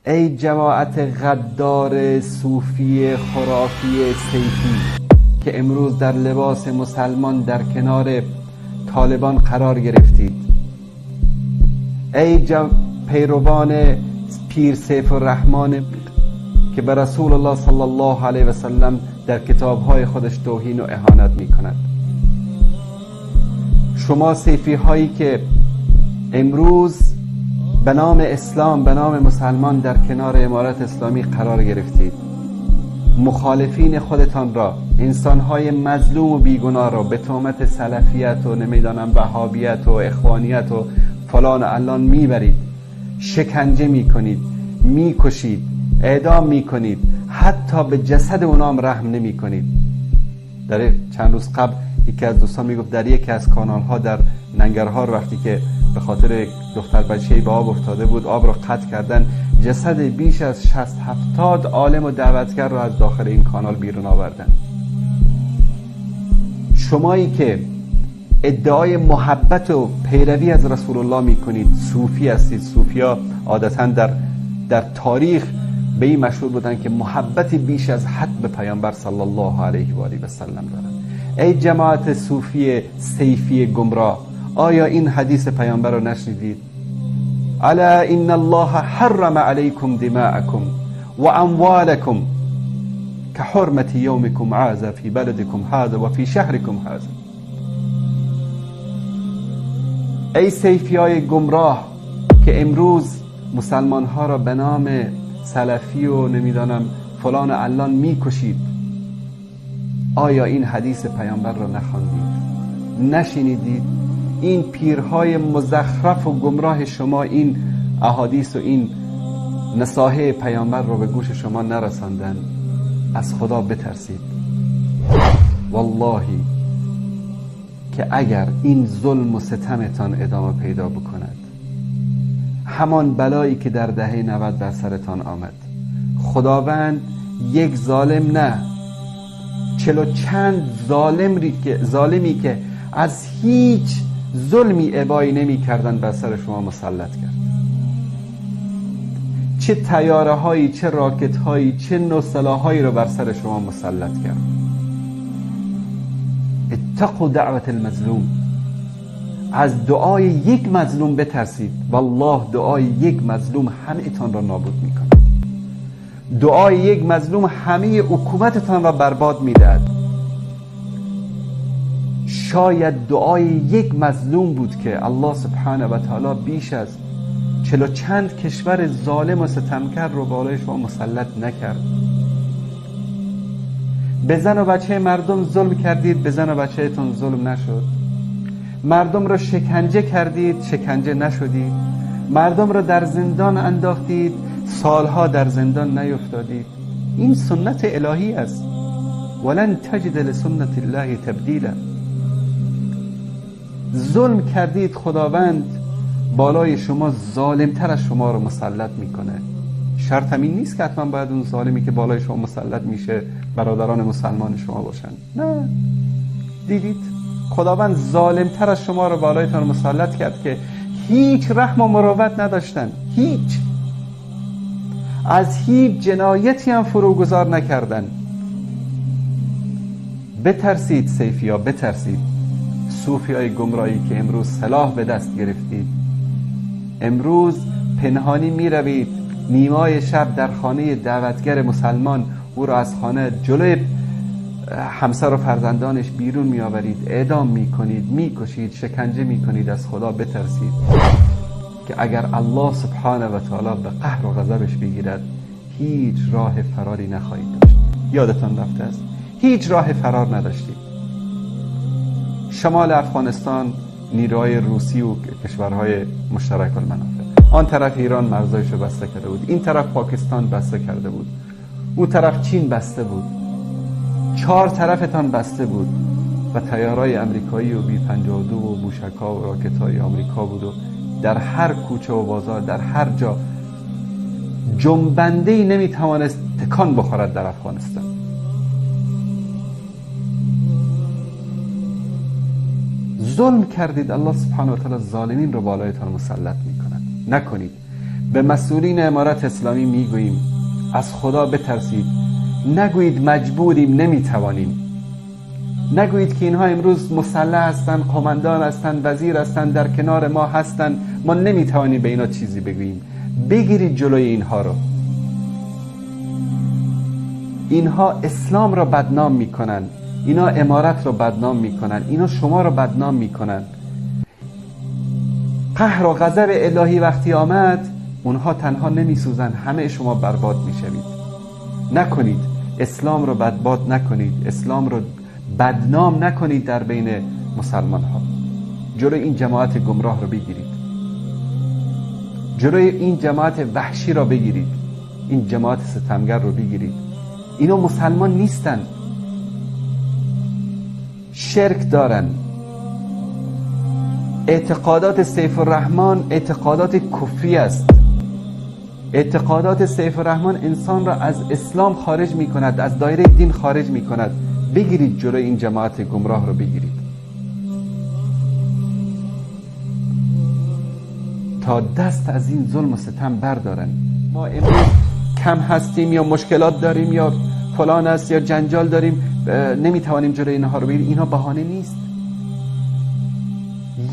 ای جماعت غدار صوفی خرافی سیفی که امروز در لباس مسلمان در کنار طالبان قرار گرفتید، ای پیروان پیر سیف الرحمن که به رسول الله صلی الله علیه و سلم در کتابهای خودش توهین و اهانت می کند، شما سیفی هایی که امروز به نام اسلام، به نام مسلمان در کنار امارت اسلامی قرار گرفتید، مخالفین خودتان را، انسانهای مظلوم و بیگناه را به تهمت سلفیت و نمیدانم وهابیت و اخوانیت و فلان و علان میبرید، شکنجه میکنید، میکشید، اعدام میکنید، حتی به جسد اونام رحم نمیکنید. در چند روز قبل یکی از دوستان میگفت در یکی از کانال ها در ننگرهار وقتی که به خاطر دختر بچه‌ای به آب افتاده بود، آب را قطع کردن، جسد بیش از 60-70 عالم و دعوتگر را از داخل این کانال بیرون آوردن. شمایی که ادعای محبت و پیروی از رسول الله میکنید، صوفی هستید. صوفیا عادتا در تاریخ به این مشهور بودن که محبت بیش از حد به پیامبر صلی الله علیه و آله و سلم دارند. ای جماعت صوفی سیفی گمراه، آیا این حدیث پیامبر رو نشنیدید؟ الا ان الله حرم علیکم دماءکم و اموالکم كحرمة یومکم هذا فی بلدکم هذا و فی شهرکم هذا. ای سیفی های گمراه که امروز مسلمان ها را به نام سلفی و نمیدانم فلان و علان میکشید، آیا این حدیث پیامبر را نخواندید؟ نشنیدید؟ این پیرهای مزخرف و گمراه شما این احادیث و این نصایح پیامبر را به گوش شما نرساندن؟ از خدا بترسید. والله که اگر این ظلم و ستمتان ادامه پیدا بکند، همان بلایی که در دهه 90 بر سرتان آمد، خداوند یک ظالم نه، 40 چند ظالمی که از هیچ ظلمی ابایی نمی کردن بر سر شما مسلط کرد. چه طیاره هایی، چه راکت هایی، چه نوع سلاح هایی رو بر سر شما مسلط کرد. اتقوا دعوت المظلوم، از دعای یک مظلوم بترسید. والله دعای یک مظلوم همه تان را نابود می کند. دعای یک مظلوم همه حکومتتان را برباد می دهد. شاید دعای یک مظلوم بود که الله سبحانه و تعالی بیش از 40 چند کشور ظالم و ستمکر رو بالای شما مسلط نکرد. به زن و بچه مردم ظلم کردید، به زن و بچهتون ظلم نشد. مردم رو شکنجه کردید، شکنجه نشدید. مردم رو در زندان انداختید، سالها در زندان نیفتادید. این سنت الهی است. ولن تجد لسنت الله تبدیلا. ظلم کردید، خداوند بالای شما ظالمتر از شما رو مسلط میکنه. شرط هم این نیست که حتما باید اون ظالمی که بالای شما مسلط میشه برادران مسلمان شما باشن. نه، دیدید خداوند ظالمتر از شما رو بالایتان مسلط کرد که هیچ رحم و مروت نداشتن، هیچ، از هیچ جنایتی هم فروگذار نکردن. بترسید سیفیا، بترسید صوفیای گمراهی که امروز سلاح به دست گرفتید. امروز پنهانی می روید نیمای شب در خانه دعوتگر مسلمان، او را از خانه جلوی همسر و فرزندانش بیرون می آورید، اعدام می کنید، می کشید، شکنجه می کنید. از خدا بترسید که اگر الله سبحانه و تعالی به قهر و غضبش بگیرد هیچ راه فراری نخواهید داشت. یادتان رفته است؟ هیچ راه فرار نداشتید. شمال افغانستان نیروهای روسی و کشورهای مشترک المنافع، آن طرف ایران مرزایش رو بسته کرده بود، این طرف پاکستان بسته کرده بود، اون طرف چین بسته بود، 4 طرفتان بسته بود و طیارای امریکایی و بی 52 و موشک‌ها و راکت‌های آمریکا بود و در هر کوچه و بازار، در هر جا جنبنده‌ای نمیتوانست تکان بخورد در افغانستان. ظلم کردید، الله سبحانه و تعالی ظالمین رو بالایتان مسلط میکند. نکنید. به مسئولین امارت اسلامی میگوییم از خدا بترسید. نگویید مجبوریم نمیتوانیم. نگویید که اینها امروز مسلح هستند، قماندان هستند، وزیر هستند، در کنار ما هستند، ما نمیتوانیم به اینا چیزی بگوییم. بگیرید جلوی اینها رو. اینها اسلام را بدنام میکنن، اینا امارت را بدنام میکنن، اینا شما را بدنام میکنن. قهر و غضب الهی وقتی آمد، اونها تنها نمیسوزن، همه شما برباد میشوید. نکنید، اسلام را بدباد نکنید، اسلام را بدنام نکنید در بین مسلمان ها. جلوی این جماعت گمراه را بگیرید، جلوی این جماعت وحشی را بگیرید، این جماعت ستمگر را بگیرید. اینا مسلمان نیستن، شرک دارن. اعتقادات سیف الرحمن اعتقادات کفری است. اعتقادات سیف الرحمن انسان را از اسلام خارج می کند، از دایره دین خارج می کند. بگیرید جلوی این جماعت گمراه را بگیرید تا دست از این ظلم و ستم بردارن. ما امروز کم هستیم یا مشکلات داریم یا فلان است یا جنجال داریم، نمیتوانیم جلوی اینها رو بگیریم. اینها بهانه نیست.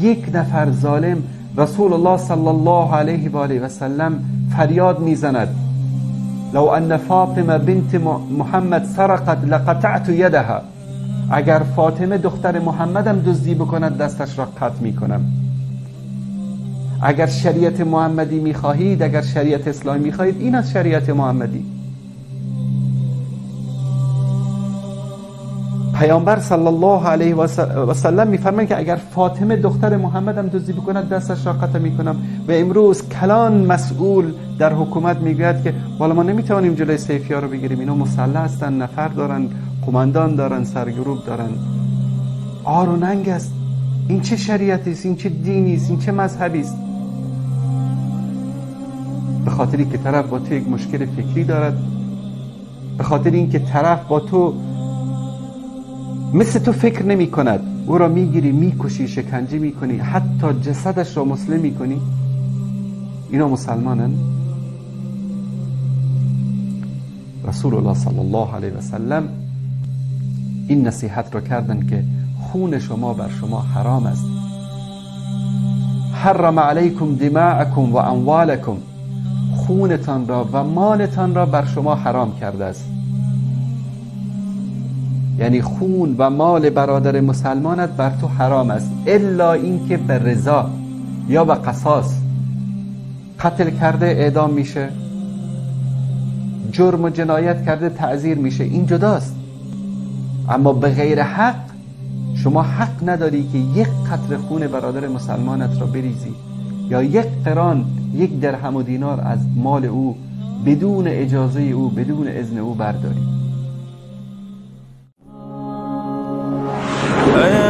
یک نفر ظالم، رسول الله صلی الله علیه و آله و سلم فریاد میزند لو ان فاطمه بنت محمد سرقت لقطعت یدها. اگر فاطمه دختر محمدم دزدی بکند دستش را قطع میکنم. اگر شریعت محمدی میخواهید، اگر شریعت اسلامی میخواهید، این از شریعت محمدی. پیامبر صلی الله علیه و سلم میفرمایند که اگر فاطمه دختر محمدم دزدی بکند دستش را قطع میکنم. و امروز کلان مسئول در حکومت میگوید که والا ما نمیتوانیم جلوی سیفی ها رو بگیریم، اینا مسلح هستن، نفر دارن، قماندان دارن، سرگروب دارن. عار و ننگ است. این چه شریعتی است؟ این چه دینی است؟ این چه مذهبی است؟ به خاطری که طرف با تو یک مشکل فکری دارد، به خاطر اینکه طرف با تو مثل تو فکر نمی کند، او را میگیری، میکشی، شکنجه میکنی، حتی جسدش را مسلم میکنی. اینا مسلمانن؟ رسول الله صلی الله علیه و سلم این نصیحت را کردن که خون شما بر شما حرام است. حرم علیکم دماءکم و اموالکم، خونتان را و مالتان را بر شما حرام کرده است. یعنی خون و مال برادر مسلمانت بر تو حرام است، الا اینکه به رضا یا به قصاص. قتل کرده اعدام میشه، جرم و جنایت کرده تعزیر میشه، این جداست. اما به غیر حق شما حق نداری که یک قطره خون برادر مسلمانت را بریزی یا یک قران، یک درهم و دینار از مال او بدون اجازه او، بدون اذن او برداری. ای